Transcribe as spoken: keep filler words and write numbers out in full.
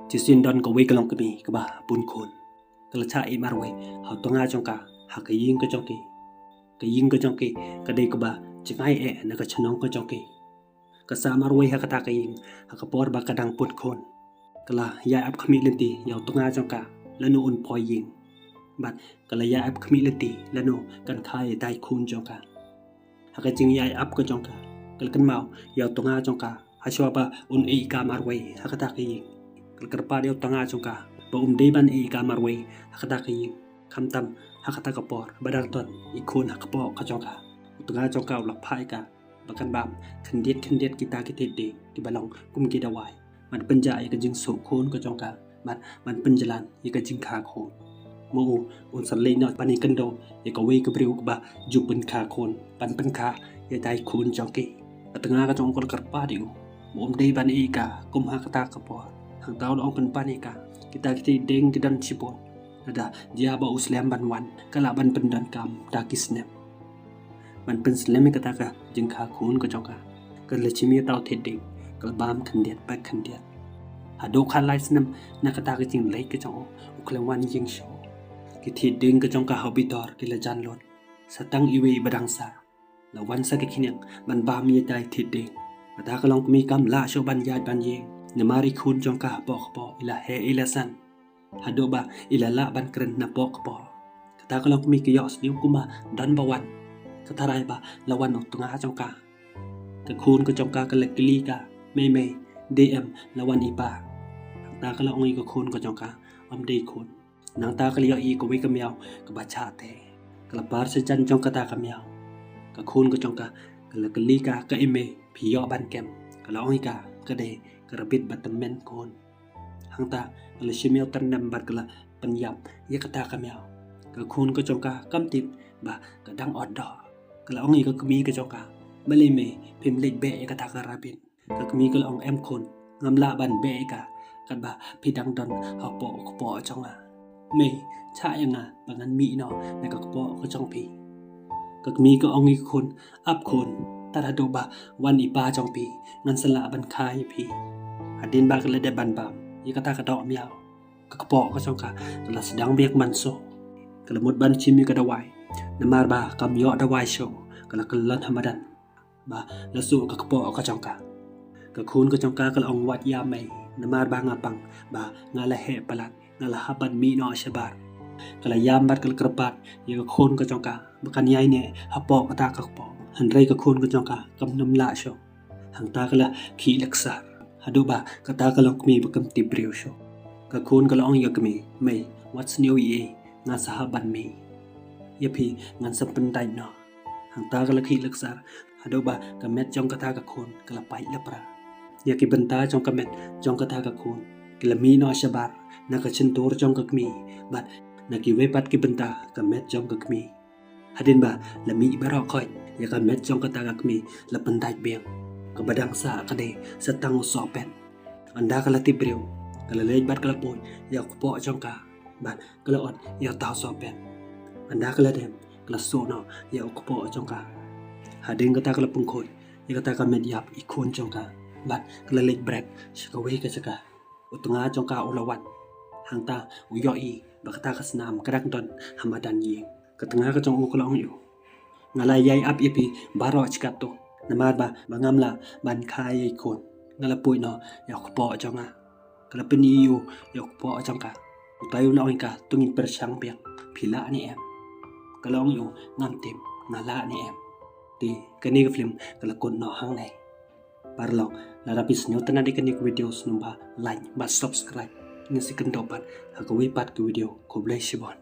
Shisien don kawei ka longkmie kaba bun khun. Ka la shah ïeh marwei ha u tnga jong ka, ha ka ïing ka jong ki. Ka ïing ka jong ki ka dei kaba jngai eh na ka shnong ka jong ki. Ka sah marwei ha kata ka ïing ha ka por ba ka dang bun khun. Ka la ïai ap khmih lynti ïa u tnga jong ka lano un poi ïing. Bad ka la ïai ap khmih lynti lano kan kha ïa itai khun jong ka. Ha ka jingïai ap ka jong ka, ka la kynmaw ïa u tnga jong ka, hashwa ba un ïeh ka marwei ha kata ka ïing. Ka la kyrpad ïa u tnga jong ka ba um dei ban ïeh ka marwei ha kata ka ïing, khamtam ha kata ka por ba dang don i khun ha kpoh ka jong ka. U tnga jong ka u la phah ïa ka ba kan bam khyndiat khyndiat kita ki thied dieng kiba long kum ki dawai ban pynjah ïa ka jingsuk khun ka jong ka, ban, ban pynjlan ïa ka jingkha khun. Mo u, un sa leit noh ban ïakynduh ïa kawei ka briew kaba ju pynkha khun, ban pynkha ïa itai khun jong ki. Ka tnga ka jong u ka la kyrpad ïa u ba um dei ban ïeh ka kum ha kata ka por. Hangta u la ong pynban ïa ka, kita ki thied dieng ki don shibun. Lada jia ba u slem ban wan, ka lah ban pyndonkam da ki snem ban pynslem ïa kata ka jingkha khun ka jong ka. Ka la shim ïa uta u thied dieng, ka la bam khyndiat pa khyndiat. Haduh khatlai snem na kata ka jingleit ka jong u, u khlem wan ïing shuh. Ki thied dieng ka jong ka ha u bithor ki la jan lut. Sa tang iwei ba dang sah la wan sa ka khñiang ban bam ïa itai thied dieng. Kata ka longkmie kam lah shuh ban ïaid ban ïeng, namar i khun jong ka hapoh kpoh i la heh i la san. Haduh ba i la lah ban kren napoh kpoh. Kata ka longkmie ka ïohsngew kumba don ba wan. Ka tharai ba la wan u tnga jong ka. Ka khun ka jong ka ka la kylli ka, "Mei mei, dei em la wan i pa?" Hangta ka la ong ïa ka khun ka jong ka, "Ym dei khun." Nangta ka la ïohi kawei ka miaw kaba chah teh. Ka la par sha jan jong kata ka miaw. Ka khun ka jong ka ka la kylli ka, "Ka ei mei phi ïoh ban kem?" Ka la ong ïa ka, "Ka dei ka rabbit ba tymmen khun." Hangta ka la shim ïa u tyrnem bad ka la pynïap ïa kata ka miaw. Ka khun ka jong ka kam tip ba ka dang ot doh. Ka la ong ïa ka kmie ka jong ka, "Balei mei phim leit beh ïa kata ka rabbit?" Ka kmie ka la ong, "Em khun, ngam lah ban beh ïa ka katba phi dang don hapoh kpoh jong nga. Mei, shah ïa nga ba ngan mih noh na ka kpoh ka jong phi." Ka kmie ka ong ïa ka khun, "Ap khun, tad haduh ba wan i pa jong phi ngan sa lah ban kha ïa phi." Hadien ba ka la dep ban bam ïa kata ka doh miaw, ka kpoh ka jong ka ka la sdang biang man shuh. Ka la mut ban shim ïa ka dawai, namar ba kam ïoh dawai shuh, ka la kyllon ha madan ba la suh ka kpoh ka jong ka. Ka khun ka jong ka ka la ong, "Wat ïam mei, namar ba nga pang ba nga la heh palat, nga la hap ban mih noh shabar." Ka la ïam bad ka la kyrpad ïa ka khun ka jong ka ba kan ïaineh hapoh kata ka kpoh. Hynrei ka khun ka jong ka kam nym lah shuh. Hangta ka la khih laksar haduh ba kata ka longkmie ba kam tip briew shuh. Ka khun ka la ong ïa ka kmie, "Mei, wat sniew ei ei, nga sa hap ban mih. Ïa phi ngan sa pyndait noh." Hangta ka la khih laksar haduh ba ka met jong kata ka khun ka la pait lapra. Ïa ki bynta jong ka met jong kata ka khun ki la mih noh shabar na ka shyntur jong ka kmie, bad na kiwei pat ki bynta ka met jong ka kmie. Hadien ba la mih baroh khoit, ïa ka met jong kata ka kmie la pyndait biang. Kaba dang sah ka dei sa tang u sohpet. Ynda ka la tip briew, ka la leit bad ka la poi ïa u kpoh jong ka, bad ka la ot ïa uta u sohpet. Ynda ka la dem, ka la suh noh ïa u kpoh jong ka. Hadien kata ka la pynkhuid ïa kata ka met ïap i khun jong ka, bad ka la leit bret sha kawei ka jaka. U tnga jong ka u la wan. Hangta u ïohi ba kata ka snam ka dang don ha madan ïing. Ka tnga ka jong u ka la ong ïa u, "Nga la ïai ap ïa phi baroh shi katto, namar ba, ba ngam lah ban kha ïa i khun, nga la poi noh ïa u kpoh jong nga. Ka la pyni ïa u ïa u kpoh jong ka." Utai u la ong ïa ka, "To ngin pyrshang biang, phi lah ne em?" Ka la ong ïa u, "Ngam tip nga lah ne em." Te kane ka film ka la kut noh hangne. Paralok, lada phi sngewtynnat ïa kane ka video, sngewbha like bad subscribe. Ngin sa ïakynduh pat ha kawei pat ka video. Khublei shibun.